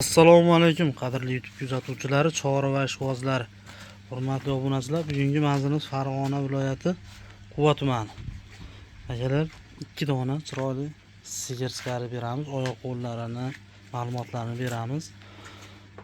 Assalomu alaykum, qadrli YouTube kuzatuvchilari, chorva ishqibozlari, hurmatli obunachilar. Bugungi manzilimiz Farg'ona viloyati, Quva tumani. Akalar, ikki dona chiroyli sigir chiqarib beramiz, oyoq qo'llarini ma'lumotlarini beramiz.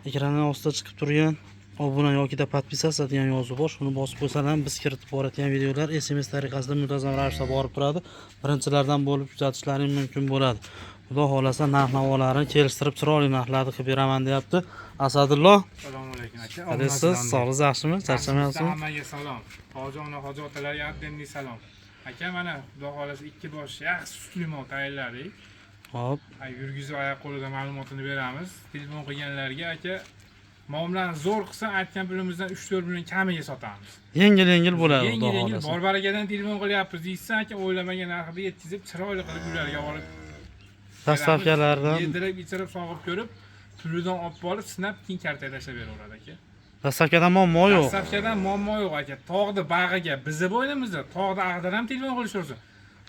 Ekranning ostida chiqib turgan obuna yokida подписаться degan yozuv bor, shuni bosib qo'ysalar ham biz kiritib borayotgan videolar SMS tariqasida muntazam ravishda borib turadi, birinchilardan bo'lib kuzatishlaring mumkin bo'ladi. Xudo xohlasa, narx navolarini kelishtirib, chiroyli narxlarda qilib beraman deyapti Asadullo. Assalomu alaykum, aka. Qalaysiz, sog'ligingiz yaxshimi, charchamayapsizmi? Hammaga salom. Hoji ona, hoji otalarga отдельный salom. Aka, mana, Xudo xohlasa, ikki bosh yaxshi sutli mol tayyorladik. Hop. Ay, yurgizib, oyoq qo'lida ma'lumotini beramiz. Telefon qilganlarga, aka, muomalani zo'r qilsa, aytgan pulimizdan 3-4 million kamiga sotamiz. Yengil yengil bo'ladi, xudo Yengil yengil xohlasa. Bor barakadan telefon qilyapmiz deyishsa, aka, o'ylamagan narxida yetkazib, chiroyli qilib uylariga olib Доставка lardan yedirib, ichirib, sog'ib ko'rib, pulidan olib borib, sinab, keyin kartaga tashlab beraveradi, aka. Доставка dan muammo yo'q. Доставка dan muammo yo'q, aka. Tog'ni bag'iga, bizni bo'ynimizda, tog'ni ag'dan ham telefon qilishaversin.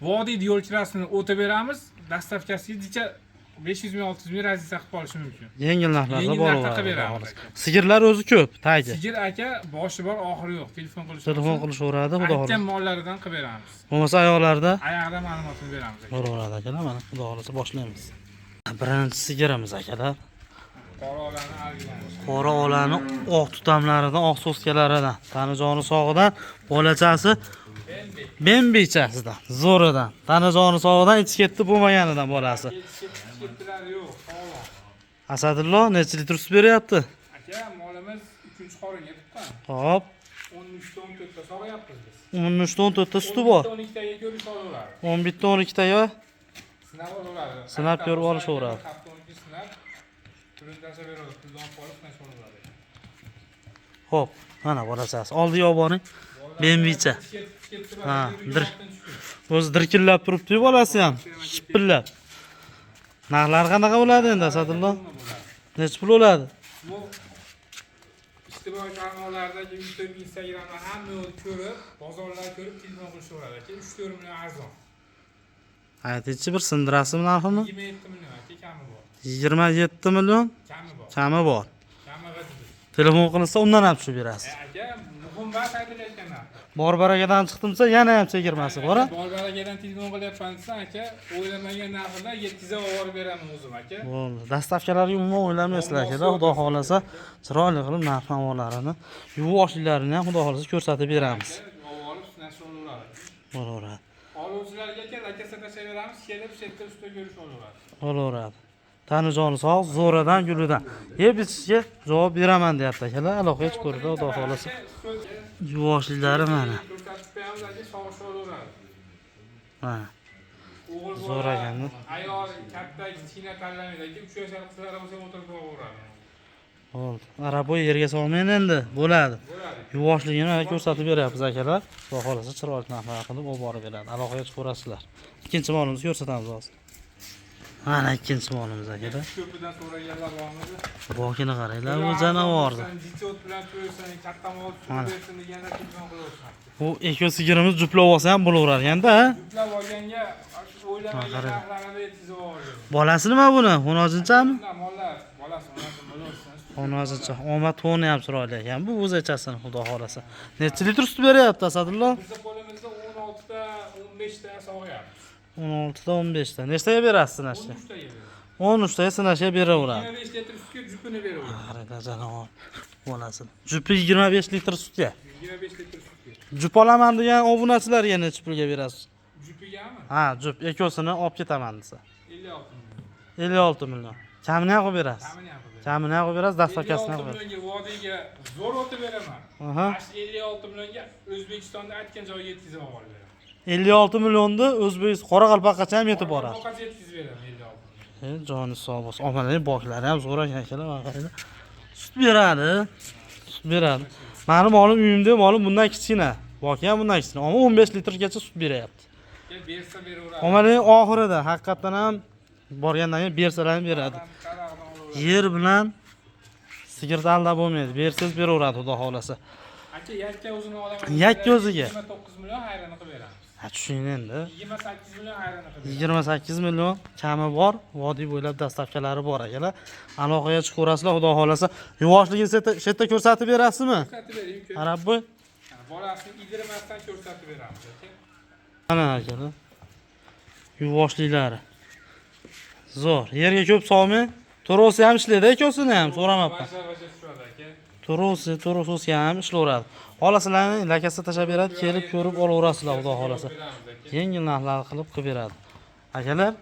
Vodiyni yo'l kirasini o'tib beramiz, доставка siga 500 ming, 600 ming разница qilib qolishi mumkin. Yengil narxlarda Yengil narxda bo'laveradi, qilib xudo beramiz, xohlasa. Aka. Sigirlar o'zi ko'p tagi. Sigir, aka, boshi bor, oxiri yo'q. Telefon qilish. Telefon qilishaveradi, xudo Aytgan xohlasa. mollaridan qilib beramiz. Bo'lmasa oyoqlarida Ayog'ida ma'lumotini beramiz, aka. bo'laveradi, akalar. Mana, xudo xohlasa, boshlaymiz. Birinchi sigirimiz, akalar. Qora olani algilanishi. Qora olani oq tutamlaridan, oq so'skalaridan, tanijoni sog'idan, bolachasi Bembi. bembichasidan, zo'ridan, tanijoni sog'idan, ichi ketdi bo'lmaganidan bolasi. Kettilari yo'q, sog'lom. Asadullo, necha litr sut beryapti? Aka, molimiz 3-qoringa tuqqan. Hop. 13 ta, 14 ta sog'ayapmiz biz. 13 ta, 14 ta suti bor. 12 taga ko'rish olaveradi. 11 ta, 12 taga. Sinab olaveradi. Sinab Hafta ko'rib bo'lsa, olishaveradi. hafta 12 sinab, pulini tashlab beradi, puldan olib qolib sinashib olaveradi. Xo'p, mana bolachasi. Oldiga olib boring. Bembicha. Ha, o'zi dirkillab turibdi-yu bolasi ham. Shipillab. Narxlari qanaqa bo'ladi endi, Asadullo? Necha pul bo'ladi? Bu ijtimoiy tarmoqlardagi YouTube, Instagramda hamma yo'l ko'rib, bozorlar ko'rib telefon qilishaveradi, aka. 3-4 million arzon. Aytingchi, bir sindirasizmi narxini? 27 million, aka, kami bor. 27 million Kami bor. Kami bor. Kami va biz. Telefon qilinsa, undan ham tushib berasiz. E, aka, muhim emas aytilayotgan narx. Bor barakadan chiqdimsa, yana ham chegirmasi bor, a? Bor barakadan telefon qilyapman desa, aka, o'ylamagan narxida yetkazib olib beraman o'zim, aka. Bo'ldi. Доставка larga umuman o'ylamaysizlar, akalar. Xudo xohlasa, chiroyli qilib narx navolarini, yuvoshliklarini ham xudo xohlasa ko'rsatib beramiz. Aka, olib sinashib olaveradi. Bo'laveradi. Oluvchilarga, aka, lakasa tashlab beramiz, kelib shu yerda ustida ko'rish olaveradi. Bo'laveradi. Tanijoni sog', zo'radan, gulidan. Yeb ichishga javob beraman deyapti, akalar. Aloqaga chiqaveradi, xudo xohlasa. Yuvoshliklari mana. Ko'rsatib qo'yamiz, aka, sog'ish olaveradi. Mana. O'g'il Zo'r bola, ekanda. ayol, katta, kichkina tanlamaydi, aka, 3 yoshli qizlar bo'lsa ham o'tirib olaveradi. Bo'ldi. Araboy yerga solmang endi, bo'ladi. Bo'ladi. Yuvoshligini mana ko'rsatib beryapmiz, akalar. Xudo xohlasa, chiroyli narxlar qilib olib borib beradi. Aloqaga chiqaverasizlar. Ikkinchi molimizni ko'rsatamiz hozir. Mana ikkinchi molimiz, akalar. Ko'pidan so'raganlar bormidi? Bokini qaranglar, bu janavorni. Jichot bilan to'ysin, katta mol Mana. tutib bersin deganlar telefon qilaversin. Bu ikki sigirimiz juplab olsa ham bo'laverar ekanda, ha? Juplab olganga o'ylamagan Qarang. narxlarida yetkazib yuboradi. Bolasi nima buni? Xo'nozinchami? Bundan mollar bolasi onasi bo'laversin. Xo'nozincha. Omad to'ni ham chiroyli ekan. Bu o'zachasini, xudo xohlasa. Necha litr sut beryapti, Asadullo? Bizni qo'limizda 16 ta, 15 ta sog'ayapmiz. 16 ta, 15 ta. Nechtaga berasiz sinashga? 13 taga beramiz. 13 taga sinashga beraveradi. 25 litr sutga jupini beraveradi. Qaranglar janivor bolasini. Jupi 25 litr sutga. 25 litr sutga. Jup olaman degan obunachilarga necha pulga berasiz? Jupigami? Ha, jup ikkovsini olib ketaman desa. 56 million. 56 million. Kamini ham qilib berasiz. Kamini ham qilib beramiz. Kamini ham qilib berasiz, доставка sini ham 56 qilib berasiz. millionga vodiyga zo'r o'tib beraman. Aha. Mana shu 56 millionga O'zbekistonda aytgan joyiga yetkazib olib beraman. 56 millionni O'zbekiston Qoraqalpoqqacha ham yetib boradi. Qoraqalpoqqacha yetkazib beraman 56 million. E, joni sog' bo'lsin. Omalar boklari ham zo'r ekan, akalar, mana qaranglar. Sut beradi. Sut beradi. Mani molim uyimda molim bundan kichkina. Boki ham bundan kichkina. Ammo 15 litrgacha sut beryapti. Kel, bersa beraveradi. Omalar oxirida haqiqatdan ham borgandan keyin bersalar ham beradi. Qarag'idan olaveradi. Yer bilan sigirni aldab bo'lmaydi. Bersangiz beraveradi, xudo xohlasa. Aka, yakka o'zini olaman. Yakka o'ziga. 29 million hayrini qilib beramiz. Ha, tushing endi. 28 million ayrini qilib. 28 million kami bor, vodiy bo'ylab dastavkalari bor akalar. Aloqaga chiqaverasizlar, xudo xohlasa. Yuvvoshligini shu yerda ko'rsatib berasizmi? Ko'rsatib bering uka. Qarab bu. Mana bolasini idirmasdan ko'rsatib beramiz aka. Mana akalar. Yuvvoshliklari. Zo'r. Yerga ko'p solmang. To'rosi ham ishlaydi, ikkovsini ham so'ramabman. Vaja vaja tushadi aka. To'rosi, to'rosi ham ishlayveradi. Xohlasalarni lakasida tashlab beradi, kelib ko'rib olaverasizlar, xudo xohlasa. Beramiz aka. Yengil narxlar qilib qilib beradi. Akalar,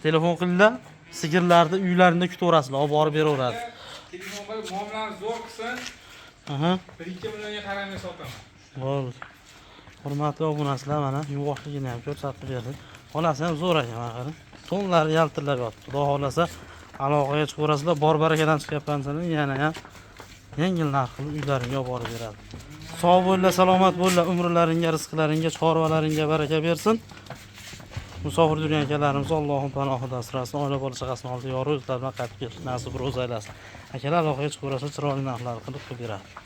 telefon qilinglar, sigirlarni uylarida kutaverasizlar, olib borib beraveradi. Telefon qilib muomalani zo'r qilsin, Aha. 1-2 millionga qaramay sotaman. Bo'ldi. Hurmatli obunachilar, mana yuvvoshligini ham ko'rsatib berdik. Xonasi ham zo'r ekan, mana qarang. To'nlari yaltirlab yotibdi. Xudo xohlasa aloqaga chiqaverasizlar, bor barakadan chiqyapman desanglar, yana ham yengil narx qilib uylaringga olib borib beradi. Sog' bo'linglar, salomat bo'linglar, umrlaringga, rizqlaringga, chorvalaringga baraka bersin. Musofir yurgan akalarimiz Allohning panohida asrasin, oila bola chaqasini oldi, yor o'zlari bilan qaytib kelish nasib ro'za aylasin. Akalar aloqaga chiqaverasizlar, chiroyli narxlar qilib qilib beradi.